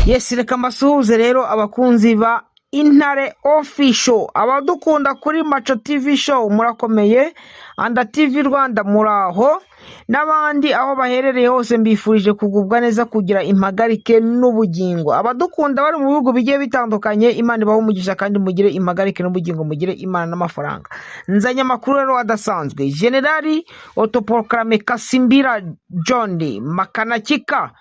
Yes, reka mbasuhuze rero abakunzi ba Intare Official, abadukunda kuri Maco TV Show, murakomeye. Anda TV Rwanda, muraho, n'abandi aho baherereye hose, mbifurije kugubwa neza, kugira impagarike n'ubugingo. Abadukunda bari mu bihugu bigiye bitandukanye, Imana ibahe umugisha kandi mugire impagarike n'ubugingo, mugire Imana n'amafaranga. Nzanye amakuru rero adasanzwe. General autoproclamé Kasimbira John Makanakika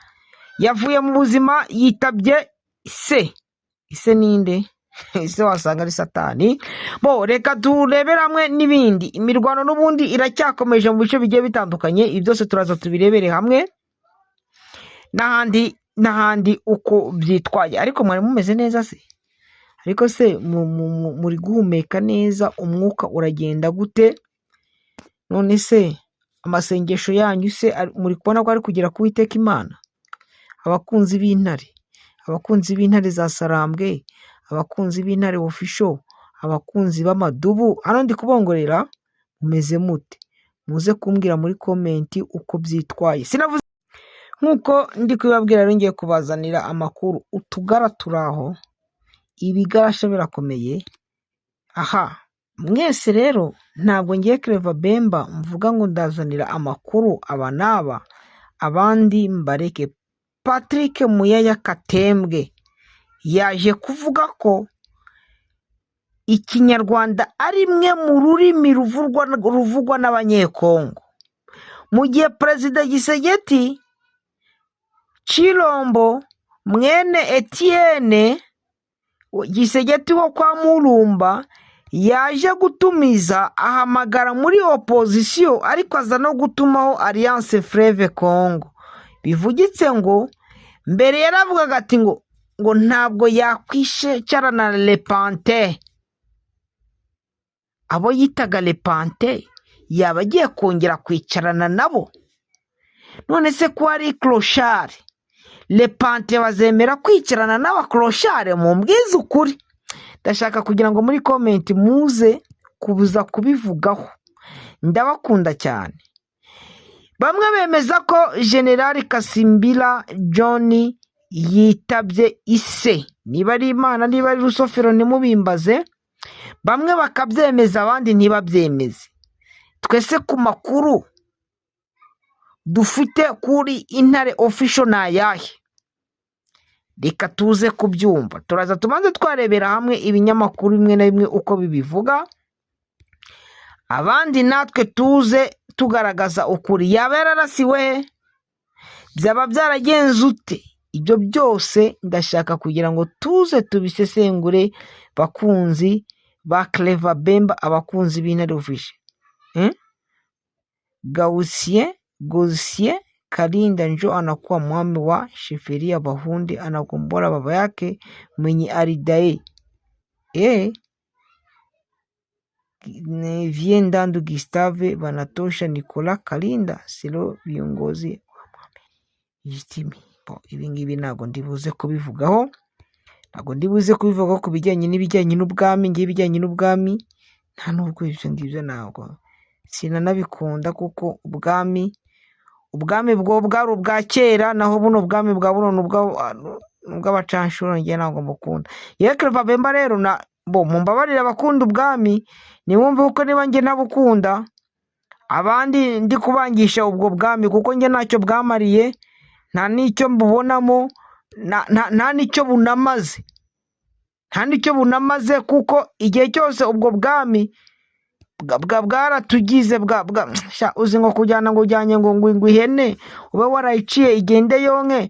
yavuye mu buzima, yitabye se. Ise ninde? Ese wasanga ari Satani? Bo reka turebere hamwe n'ibindi. Imirwano n'ubundi iracyakomeje mu bice bigiye bitandukanye. Ibi byose turaza tubirebere hamwe n'ahandi n'ahandi uko byitwaye. Ariko mwari mumeze neza se? Ariko se muri guhumeka neza? Umwuka uragenda gute? None se amasengesho yanyu se muri kubona ko ari kugera ku Uwiteka Imana? Abakunzi b'Intare, abakunzi b'Intare za Sarambwe, abakunzi b'Intare Official, abakunzi b'amadubu, hano ndi kubongorera, mumeze mute? Muze kumbwira muri comment uko byitwaye. Sinavuze nk'uko ndi kubibabwira rero, ngiye kubazanira amakuru. Utugara turi aho, ibigarasha birakomeye. Aha mwese rero, ntabwo ngiye Clever Bemba mvuga ngo ndazanira amakuru aba n'aba, abandi mbareke. Patrick Muyaya Katembwe yaje kuvuga ko Ikinyarwanda ari imwe mu rurimi ruvugwa n'Abanyekongo, mu gihe Perezida Tshisekedi Tshilombo, mwene Etienne Tshisekedi wo kwa Murumba, yaje gutumiza, ahamagara muri opposition, ariko aza no gutumaho Alliance Fleuve Congo. Bivugitse ngo mbere yaravugaga ati ngo ntabwo yakwicarana na les pantins. Abo yitaga les pantins yaba agiye kongera kwicarana nabo? None se ko ari clochard, les pantins bazemera kwicarana n'aba clochard? Mumbwize ukuri. Ndashaka kugira ngo muri comment muze kubuza kubivugaho. Ndabakunda cyane. Bamwe bemeza ko General Kasimbira John yitabye ise, niba ari Imana, niba ari Rusofero, ntimubimbaze. Bamwe bakabyemeza, abandi ntibabyemeze. Twese ku makuru dufite kuri Intare Official ni ayahe? Reka tuze kubyumva. Turaza tubanze twarebera hamwe ibinyamakuru bimwe na bimwe uko bibivuga, abandi natwe tuze tugaragaza ukuri. Yaba yararasiwe he? Byaba byaragenze ute? Ibyo byose ndashaka kugira ngo tuze tubisesengure, bakunzi ba Clever Bemba, abakunzi b'Intare Official. Gausien Gosien Kalinda njo anakuwa mwami wa chefferie ya Bahunde, anagombora baba yake mwenye alidae Vie Ndandu Gustave, banatosha Nicolas Kalinda silo viongozi wa. Ibi ngibi ntabwo ndibuze kubivugaho, ntabwo ndibuze kubivugaho ku bijyanye n'ibijyanye n'ubwami. Ngiye ibijyanye n'ubwami, nta nubwo ibyo ngibyo ntabwo sinanabikunda, kuko ubwami bwo bwari ubwa kera, naho buno bwami bwa buno ni ubw'abacanshuro. Njye ntabwo mbukunda. Yewe Clever Bemba rero na bo mumbabarire, abakunda ubwami nimwumve kuko niba njye ntabukunda, abandi ndi kubangisha ubwo bwami, kuko njye ntacyo bwamariye, nta n'icyo mbubonamo, nta n'icyo bunamaze, nta n'icyo bunamaze, kuko igihe cyose ubwo bwami bwaratugize sha, uzi ngo kujyana ngo ujyanye ngo ihene ube warayiciye igende yonke,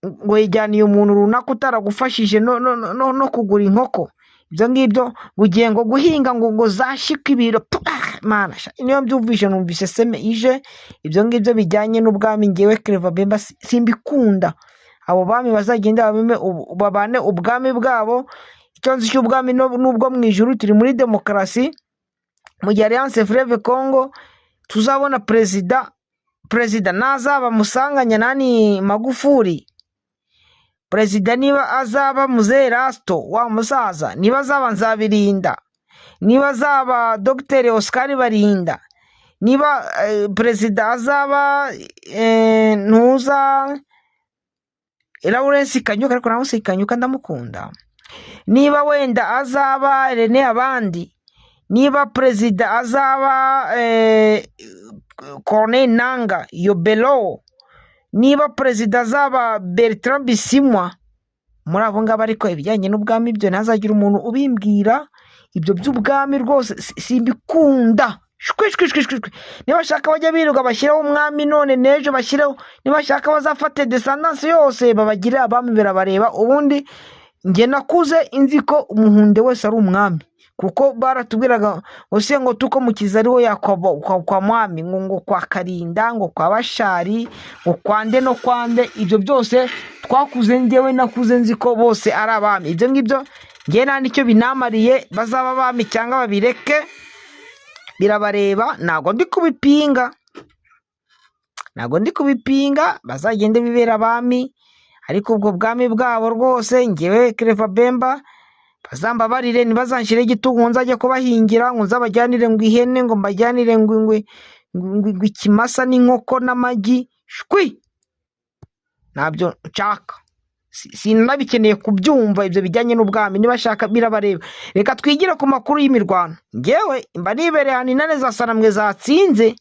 ngo yijyaniye umuntu runaka utaragufashije no kugura inkoko. Ibyo ngibyo ngo ugiye ngo guhinga ngo zashikwe ibiro. Ah, Mana sha, niyo mbyumvishe numvise seme ije. Ibyo ngibyo bijyanye n'ubwami, ngewe Clever Bemba simbikunda. Abo bami bazagende babane ubwami bwabo. Icyo nzi cy'ubwami n'ubwo mu ijuru, turi muri demokarasi. Mu gihe Alliance Fleuve Congo tuzabona perezida nazaba Musanganya nani Magufuli, perezida niba azaba Muzehe Rasito wa musaza, niba azaba Nzabirinda, niba azaba Dogiteri Oscar Barinda, niba perezida azaba ntuza. Lawrence Kanyuka, ariko Lawrence Kanyuka ndamukunda, niba wenda azaba Rene abandi, niba perezida azaba Corneille Nanga Yobelo, niba perezida azaba Bertrand Bisimwa muri abo ngabo. Ariko ibijyanye n'ubwami byo ntazagire umuntu ubimbwira. Ibyo by'ubwami rwose simbikunda. Shwi shwi shwi shwi shwi. Niba bashaka bajya birirwa bashyiraho umwami none n'ejo bashyireho, niba bashaka bazafate descendance yose babagire abami, birabareba. Ubundi njye nakuze nzi ko umuhunde wese ari umwami, kuko baratubwiraga ngo se ngo tuko mukiza ariwo yakwa kwa mwami, ngo kwa Karinda, ngo kwa Bashari, ngo kwande no kwande. Ibyo byose twakuze, njyewe nakuze nzi ko bose ari abami. Ibyo ngibyo njyewe nta nicyo binamariye. Bazaba abami cyangwa babireke, birabareba. Ntabwo ndi kubipinga, ntabwo ndi kubipinga. Bazagende bibera abami, ariko ubwo bwami bwabo rwose ngewe Kereva Bemba bazambabarire, ntibazanshyireho igitugu ngo nzajye kubahingira, ngo nzabajyanire ngo ihene, ngo mbajyanire ngo ikimasa n'inkoko n'amagi. Shwi, ntabyo nshaka. Sinabikeneye kubyumva ibyo bijyanye n'ubwami. Niba ashaka birabareba. Reka twigire ku makuru y'imirwano. Ngewe mba nibereye ahantu intare za Sarambwe zatsinze,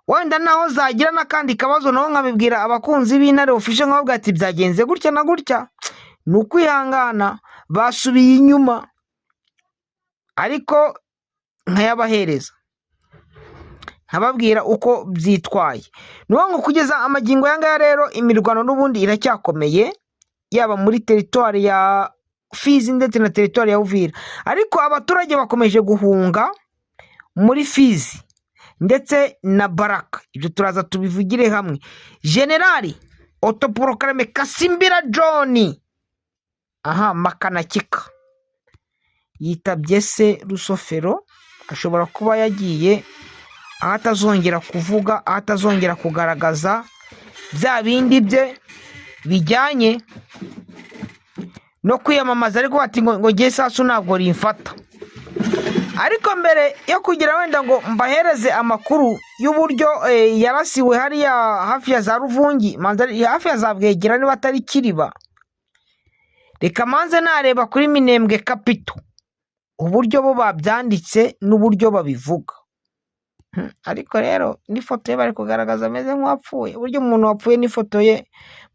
wenda naho zagira n'akandi kabazo naho nkabibwira abakunzi b'Intare Official, nkababwira ati byagenze gutya na gutya, ni ukwihangana, basubiye inyuma, ariko nkayabahereza, nkababwira uko byitwaye. Ni ukuvuga ngo kugeza amagingo aya ngaya rero imirwano n'ubundi iracyakomeye, yaba muri teritwari ya Fizi ndetse na teritwari ya Uvira, ariko abaturage bakomeje guhunga muri Fizi ndetse na Baraka. Ibyo turaza tubivugire hamwe. Generali autoproclamé Kasimbira John aha Makanakika yitabye se Rusofero, ashobora kuba yagiye aho atazongera kuvuga, aho atazongera kugaragaza bya bindi bye bijyanye no kwiyamamaza, ariko bati ngo ngiye sasu ntabwo rimfata. Ariko mbere yo kugira wenda ngo mbahereze amakuru y'uburyo yarasiwe hariya hafi ya za Ruvungi, hafi ya za Bwegera, niba atari Kiriba, reka manze nareba kuri Minembwe Capital uburyo bo babyanditse n'uburyo babivuga. Ariko rero n'ifoto ye bari kugaragaza ameze nk'uwapfuye. Uburyo umuntu wapfuye n'ifoto ye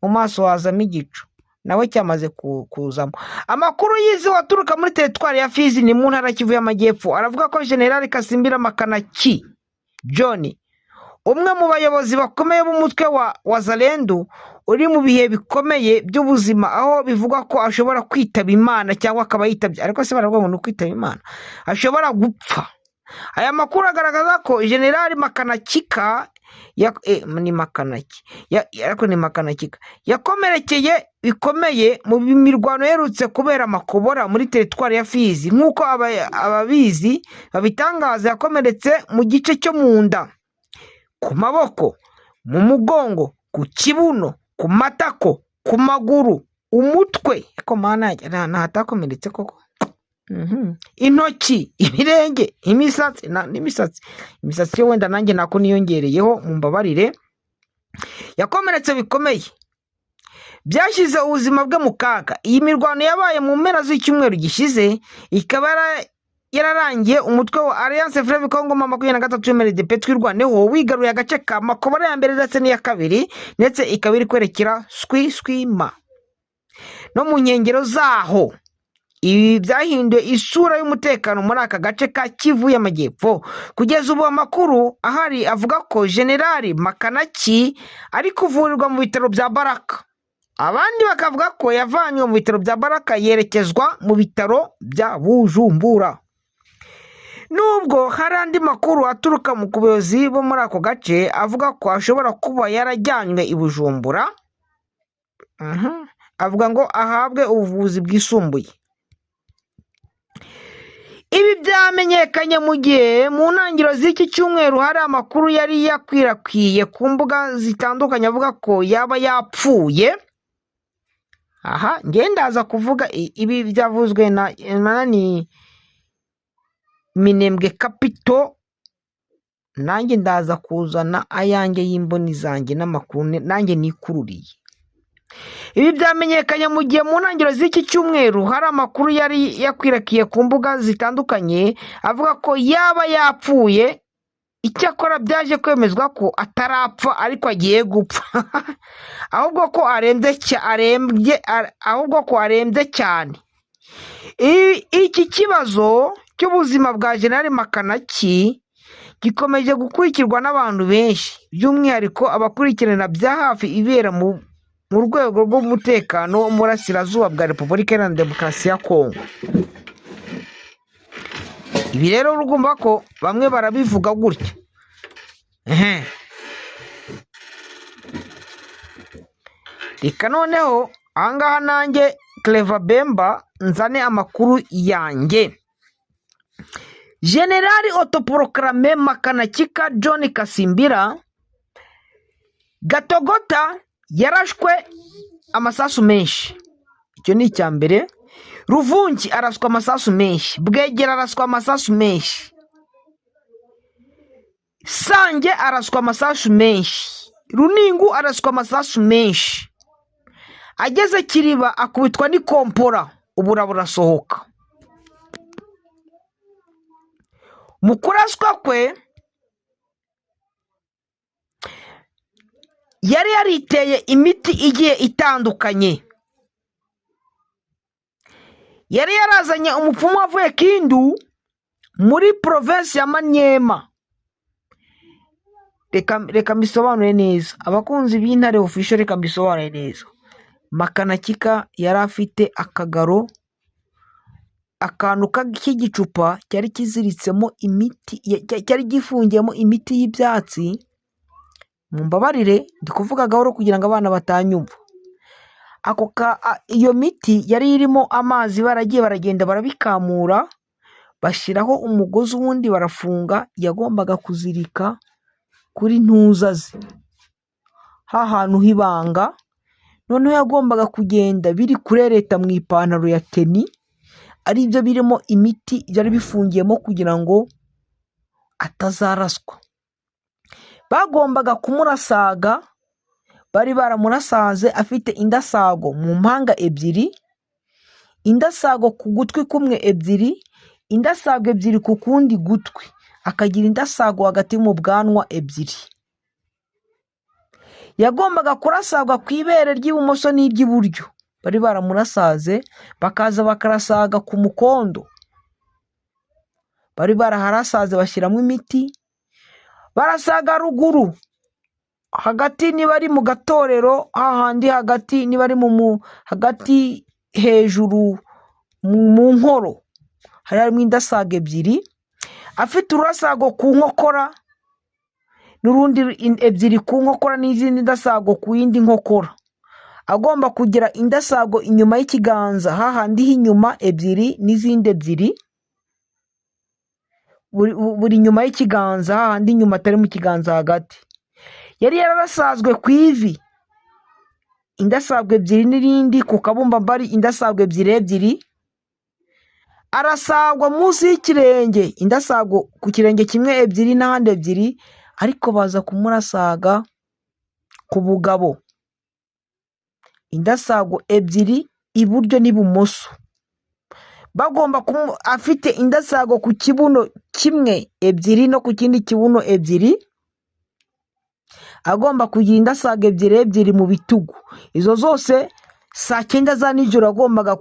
mu maso hazamo igicu, nawe cyamaze kuzamo. Amakuru yizewe aturuka muri teritwari ya Fizi, ni mu ntara Kivu y'Amajyepfo, aravuga ko Generali Kasimbira Makanaki John, umwe mu bayobozi bakomeye b'umutwe wa Wazalendu, uri mu bihe bikomeye by'ubuzima, aho bivugwa ko ashobora kwitaba Imana cyangwa akaba yitabye, ariko se baravuga ngo ni ukwitaba Imana, ashobora gupfa. Aya makuru agaragaza ko Generali Makanakika ni Makanaki, ariko ni Makanakika, yakomerekeye bikomeye mu mirwano iherutse kubera Makobora muri teritwari ya Fizi. Nk'uko ababizi babitangaza, yakomeretse mu gice cyo mu nda, ku maboko, mu mugongo, ku kibuno, ku matako, ku maguru, umutwe, ariko Mana yanjye, nta hatakomeretse koko. Intoki, ibirenge, imisatsi n'imisatsi, imisatsi yo wenda nanjye nako niyongereyeho, mumbabarire. Yakomeretse bikomeye byashyize ubuzima bwe mu kaga. Iyi mirwano yabaye mu mpera z'icyumweru gishize, ikaba yararangiye umutwe wa Alliance Fleuve Congo M23 MRDP Twirwaneho wigaruye agace ka Makobora ya mbere ndetse n'iya kabiri, ndetse ikaba iri kwerekera Swi Swima no mu nkengero zaho. Ibi byahinduye isura y'umutekano muri aka gace ka Kivu y'Amajyepfo. Kugeza ubu amakuru ahari avuga ko Generali Makanaki ari kuvurirwa mu bitaro bya Baraka, abandi bakavuga ko yavanywe mu bitaro bya Baraka yerekezwa mu bitaro bya Bujumbura, nubwo hari andi makuru aturuka mu buyobozi bo muri ako gace avuga ko ashobora kuba yarajyanywe i Bujumbura. Avuga ngo ahabwe ubuvuzi bwisumbuye. Ibi byamenyekanye mu gihe mu ntangiriro z'iki cyumweru hari amakuru yari yakwirakwiye ku mbuga zitandukanye avuga ko yaba yapfuye. Aha ndaza kuvuga ibi byavuzwe na ni Minembwe Capital, nanjye ndaza kuzana ayanjye y'imboni zanjye n'amakuru nanjye nikururiye. Ibi byamenyekanye mu gihe mu ntangiriro z'iki cyumweru hari amakuru yari yakwirakiye ku mbuga zitandukanye avuga ko yaba yapfuye. Icyakora byaje kwemezwa ko atarapfa ariko agiye gupfa, ahubwo ko arembye arembye, ahubwo ko arembye cyane. Iki kibazo cy'ubuzima bwa Jenerali Makanaki gikomeje gukurikirwa n'abantu benshi, by'umwihariko abakurikirana bya hafi ibera mu rwego rw'umutekano wo mu burasirazuba bwa Repubulika Iharanira Demokarasi ya Kongo. Ibi rero urumva ko bamwe barabivuga gutya. Reka noneho ahangaha nanjye Clever Bemba nzane amakuru yanjye. Generali Autoproclamé Makanakika John Kasimbira Gatogota yarashwe amasasu menshi, icyo ni icya mbere. Ruvungi araswa amasasu menshi, Bwegera araswa amasasu menshi, Sange araswa amasasu menshi, Runingu araswa amasasu menshi. Ageze Kiriba akubitwa n'ikompora, ubura burasohoka. Mu kuraswa kwe yari yariteye imiti igiye itandukanye. Yari yarazanye umupfumu wavuye Kindu muri provinsi ya Maniema. Reka mbisobanure neza, abakunzi b'Intare Official, reka mbisobanure neza. Makanakika yari afite akagaro, akantu k'igicupa cyari kiziritsemo imiti, cyari gifungiyemo imiti y'ibyatsi. Mumbabarire ndi kuvuga gahoro kugira ngo abana batanyumva. Iyo miti yari irimo amazi, baragiye baragenda barabikamura, bashyiraho umugozi ubundi barafunga, yagombaga kuzirika kuri ntuza ze, ha hantu h'ibanga. Noneho yagombaga kugenda biri kurereta mu ipantaro ya teni, aribyo birimo imiti byari bifungiyemo kugira ngo atazaraswa. Bagombaga kumurasaga, bari baramurasaze afite indasago mu mpanga ebyiri, indasago ku gutwi kumwe ebyiri, indasago ebyiri ku kundi gutwi, akagira indasago hagati mu bwanwa ebyiri. Yagombaga kurasagwa ku ibere ry'ibumoso n'iry'iburyo, bari baramurasaze, bakaza bakarasaga ku mukondo, bari baraharasaze bashyiramo imiti, barasaga ruguru hagati niba ari mu gatorero hahandi hagati, niba ari mu hagati hejuru mu nkoro, hari harimo indasago ebyiri, afite ururasago ku nkokora n'urundi ebyiri ku nkokora n'izindi ndasago ku yindi nkokora. Agomba kugira indasago inyuma y'ikiganza hahandi h'inyuma ebyiri n'izindi ebyiri, buri nyuma y'ikiganza hahandi inyuma atari mu kiganza hagati. Yari yararasazwe ku ivi indasago ebyiri n'irindi ku kabumbambari indasago ebyiri ebyiri, arasagwa munsi y'ikirenge indasago ku kirenge kimwe ebyiri n'ahandi ebyiri, ariko baza kumurasaga ku bugabo indasago ebyiri iburyo n'ibumoso. Bagomba afite indasago ku kibuno kimwe ebyiri no ku kindi kibuno ebyiri, agomba kugira indasago ebyiri ebyiri mu bitugu. Izo zose saa cyenda za nijoro agombaga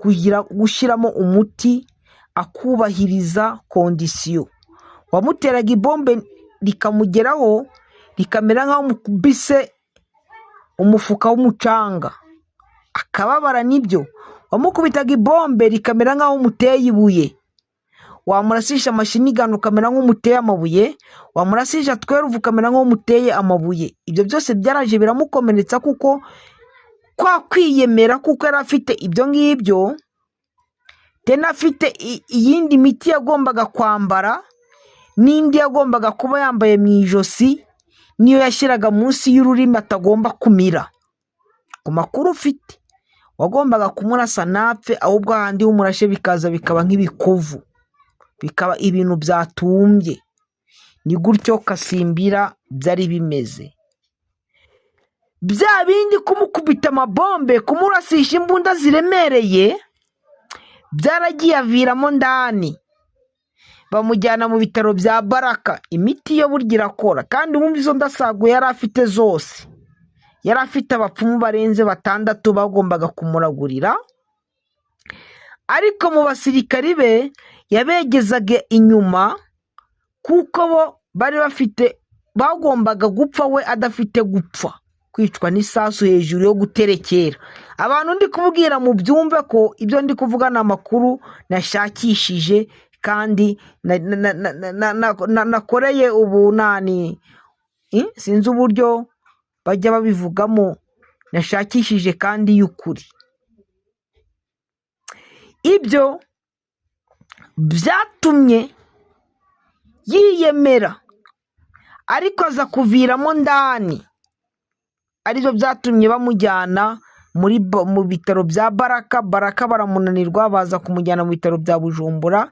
gushyiramo umuti, akubahiriza kondisiyo. Wamuteraga ibombe rikamugeraho rikamera nk'aho mukubise umufuka w'umucanga, akababara nibyo. Wamukubitaga ibombe rikamera nk'aho umuteye ibuye, wamurasisha amashinigani ukamera nk'umuteye amabuye, wamurasisha tweruvu ukamera nk'umuteye amabuye. Ibyo byose byaraje biramukomeretsa, kuko kwa kwiyemera, kuko yari afite ibyo ngibyo, tena afite iyindi miti yagombaga kwambara n'indi yagombaga kuba yambaye mu ijosi, niyo yashyiraga munsi y'ururimi atagomba kumira. Ku makuru ufite wagombaga kumurasa ntapfe, ahubwo ahandi umurashe bikaza bikaba nk'ibikovu, bikaba ibintu byatumbye. Ni gutyo Kasimbira byari bimeze. Bya bindi kumukubita amabombe, kumurasisha imbunda ziremereye, byaragiye aviramo ndani, bamujyana mu bitaro bya Baraka. Imiti yo burya irakora. Kandi wumva, izo ndasago yari afite zose, yari afite abapfumu barenze batandatu bagombaga kumuragurira, ariko mu basirikari be yabegezaga inyuma, kuko bo bari bafite bagombaga gupfa, we adafite gupfa, kwicwa n'isasu hejuru yo guterekera. Abantu ndi kubwira mu byumve ko ibyo ndi kuvuga ni amakuru nashakishije kandi nakoreye ubunani. Sinzi uburyo bajya babivugamo, nashakishije kandi y'ukuri. Ibyo byatumye yiyemera, ariko aza kuviramo ndani, aribyo byatumye bamujyana mu bitaro bya Baraka. Baraka baramunanirwa, baza kumujyana mu bitaro bya Bujumbura,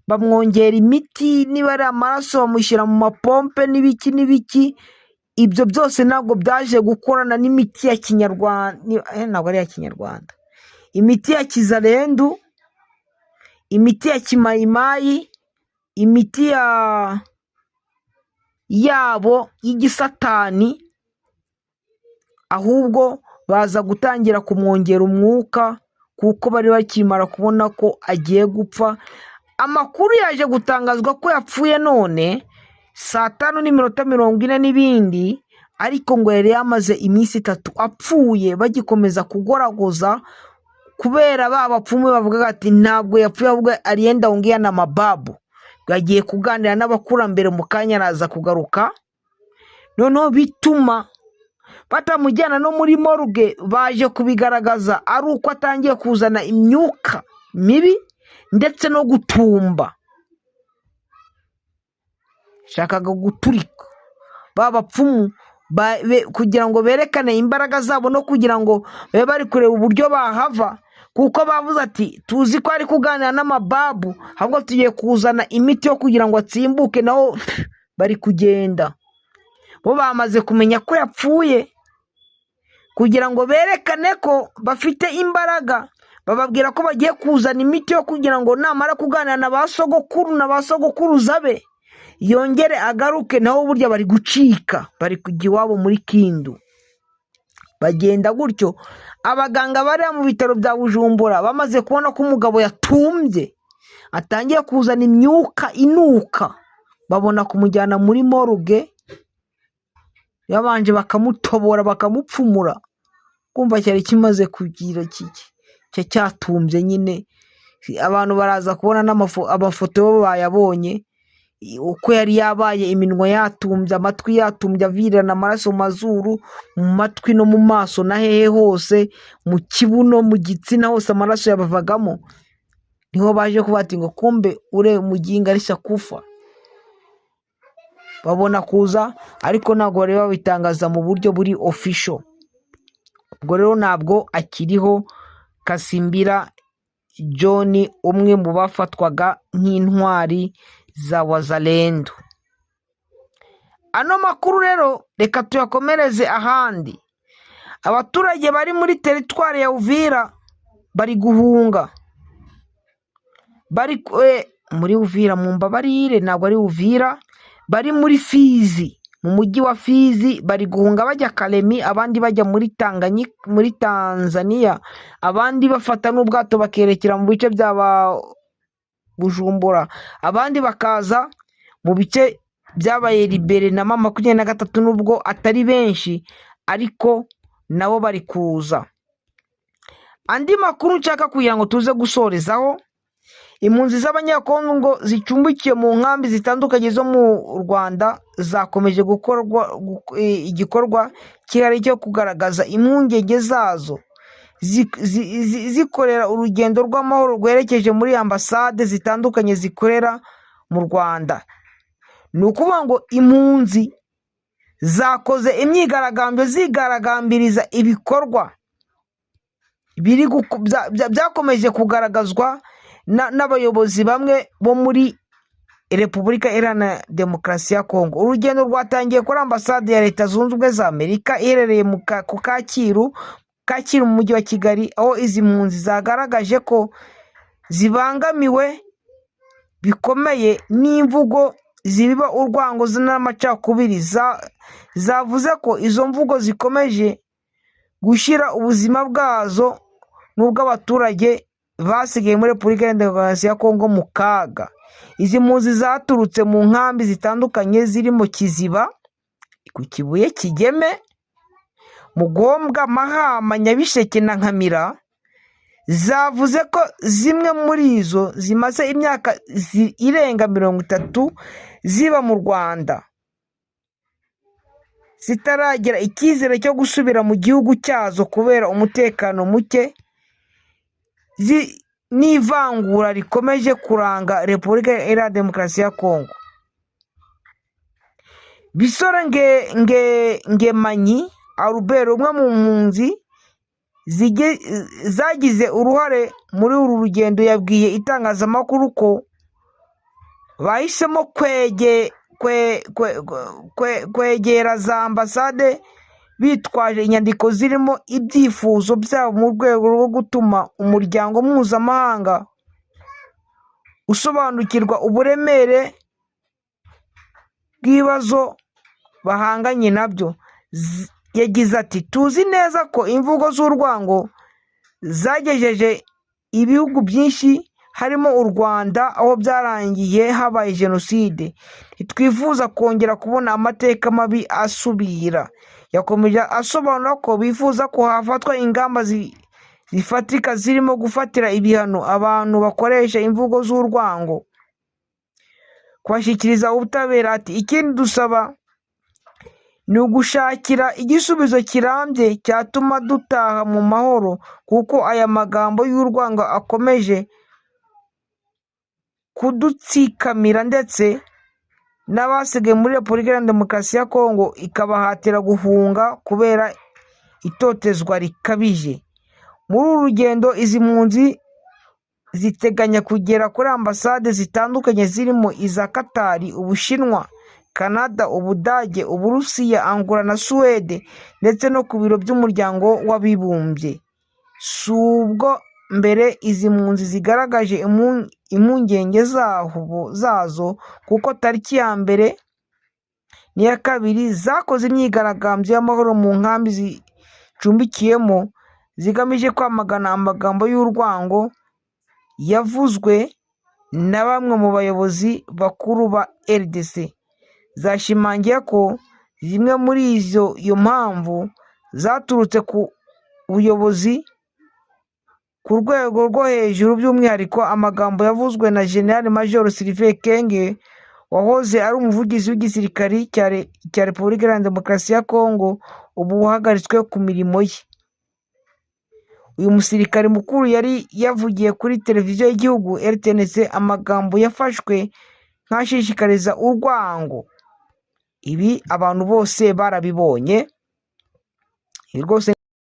bamwongera imiti, niba ari amaraso, bamushyira mu mapompe n'ibiki n'ibiki. Ibyo byose ntabwo byaje gukorana n'imiti ya kinyarwanda, ntabwo ari iya kinyarwanda, imiti ya kizarendu, imiti ya kimayimayi, imiti ya yabo y'igisatani. Ahubwo baza gutangira kumwongera umwuka, kuko bari bakimara kubona ko agiye gupfa. Amakuru yaje gutangazwa ko yapfuye none saa 5:40 n'ibindi, ariko ngo yari yamaze iminsi 3 apfuye, bagikomeza kugoragoza kubera ba bapfumu bavugaga ati ntabwo yapfuye, ahubwo alienda ongea na mababu, yagiye kuganira n'abakurambere, mu kanya araza kugaruka. Noneho bituma batamujyana no muri morgue. Baje kubigaragaza ari uko atangiye kuzana imyuka mibi ndetse no gutumba, shakaga guturika. Ba bapfumu kugira ngo berekane imbaraga zabo no kugira ngo babe bari kureba uburyo bahava, kuko bavuze ati tuzi ko ari kuganira n'amababu, ahubwo tugiye kuzana imiti yo kugira ngo atsimbuke. Naho bari kugenda, bo bamaze kumenya ko yapfuye. Kugira ngo berekane ko bafite imbaraga, bababwira ko bagiye kuzana imiti yo kugira ngo namara kuganira na ba sogokuru na ba sogokuruza be yongere agaruke. Naho burya bari gucika, bari kujya iwabo muri Kindu. Bagenda gutyo. Abaganga bari mu bitaro bya Bujumbura bamaze kubona ko umugabo yatumbye, atangiye kuzana imyuka inuka, babona kumujyana muri morgue. Babanje bakamutobora, bakamupfumura, kumva cyari kimaze kugira cyatumbye nyine. Abantu baraza kubona amafoto bo bayabonye uko yari yabaye, iminwa yatumbye, amatwi yatumbye, avirirana amaraso mu mazuru, mu matwi no mu maso na hehe hose, mu kibuno, mu gitsina hose amaraso yabavagamo. Niho baje kuvuga ati ngo kumbe ure muginga alishakufa. Babona kuza, ariko ntabwo bari babitangaza mu buryo buri official. Ubwo rero ntabwo akiriho Kasimbira John, umwe mu bafatwaga nk'intwari za Wazalendo. Ano makuru rero reka tuyakomereze ahandi. Abaturage bari muri teritwari ya Uvira bari guhunga, bari muri Uvira, mu mbabarire, ntabwo ari Uvira, bari muri Fizi, mu mujyi wa Fizi. Bari guhunga bajya Kalemi, abandi bajya muri Tanganyika, muri Tanzania, abandi bafata n'ubwato bakerekera mu bice bya Bujumbura, abandi bakaza mu bice byabaye libéré na M23, nubwo atari benshi, ariko nabo bari kuza. Andi makuru nshaka kugira ngo tuze gusorezaho: impunzi z'Abanyekongo zicumbikiye mu nkambi zitandukanye zo mu Rwanda zakomeje gukorwa igikorwa cyihariye cyo kugaragaza impungenge zazo, zikorera urugendo rw'amahoro rwerekeje muri ambasade zitandukanye zikorera mu Rwanda. Ni ukuvuga ngo impunzi zakoze imyigaragambyo zigaragambiriza ibikorwa biri byakomeje kugaragazwa n'abayobozi bamwe bo muri Repubulika Iharanira Demokarasi ya Kongo. Urugendo rwatangiye kuri Ambasade ya Leta Zunze Ubumwe za Amerika iherereye ku Kacyiru mu Mujyi wa Kigali, aho izi mpunzi zagaragaje ko zibangamiwe bikomeye n'imvugo zibiba urwango n'amacakubiri. Zavuze ko izo mvugo zikomeje gushyira ubuzima bwazo n'ubw'abaturage basigaye muri Repubulika Iharanira Demokarasi ya Kongo mu kaga. Izi mpunzi zaturutse mu nkambi zitandukanye zirimo Kiziba, ku Kibuye, Kigeme, Mugombwa, Mahama, Nyabisheke na Nkamira. Zavuze ko zimwe muri izo zimaze imyaka irenga 30 ziba mu Rwanda zitaragira icyizere cyo gusubira mu gihugu cyazo kubera umutekano muke n'ivangura rikomeje kuranga Repubulika Iharanira Demokarasi ya Kongo. Bisore Ngemanyi Albert, umwe mu mpunzi zagize uruhare muri uru rugendo, yabwiye itangazamakuru ko bahisemo kwegera za ambasade bitwaje inyandiko zirimo ibyifuzo byabo mu rwego rwo gutuma umuryango mpuzamahanga usobanukirwa uburemere bw'ibibazo bahanganye nabyo. Yagize ati: "Tuzi neza ko imvugo z'urwango zagejeje ibihugu byinshi harimo u Rwanda aho byarangiye habaye jenoside. Ntitwifuza kongera kubona amateka mabi asubira." Yakomeje asobanura ko bifuza ko hafatwa ingamba zifatika zirimo gufatira ibihano abantu bakoresha imvugo z'urwango, kubashyikiriza ubutabera. Ati: "Ikindi dusaba ni ugushakira igisubizo kirambye cyatuma dutaha mu mahoro, kuko aya magambo y'urwango akomeje kudutsikamira ndetse n'abasigaye muri Repubulika Iharanira Demokarasi ya Kongo ikabahatira guhunga kubera itotezwa rikabije." Muri uru rugendo, izi mpunzi ziteganya kugera kuri ambasade zitandukanye zirimo iza Katari, Ubushinwa, Canada, Ubudage, Uburusiya, Angola na Suwede, ndetse no ku biro by'Umuryango w'Abibumbye. Si ubwo mbere izi mpunzi zigaragaje impungenge zazo, kuko tariki ya 1 n'iya 2 zakoze imyigaragambyo y'amahoro mu nkambi zicumbikiyemo, zigamije kwamagana amagambo y'urwango yavuzwe na bamwe mu bayobozi bakuru ba RDC. Zashimangiye ko zimwe muri izo iyo mpamvu zaturutse ku buyobozi ku rwego rwo hejuru, by'umwihariko amagambo yavuzwe na General Major Sylvain Ekenge, wahoze ari umuvugizi w'igisirikari cya Repubulika Iharanira Demokarasi ya Kongo, ubu wahagaritswe ku mirimo ye. Uyu musirikare mukuru yari yavugiye kuri televiziyo y'igihugu RTNC amagambo yafashwe nk'ashishikariza urwango. Ibi abantu bose barabibonye. Ibi rwose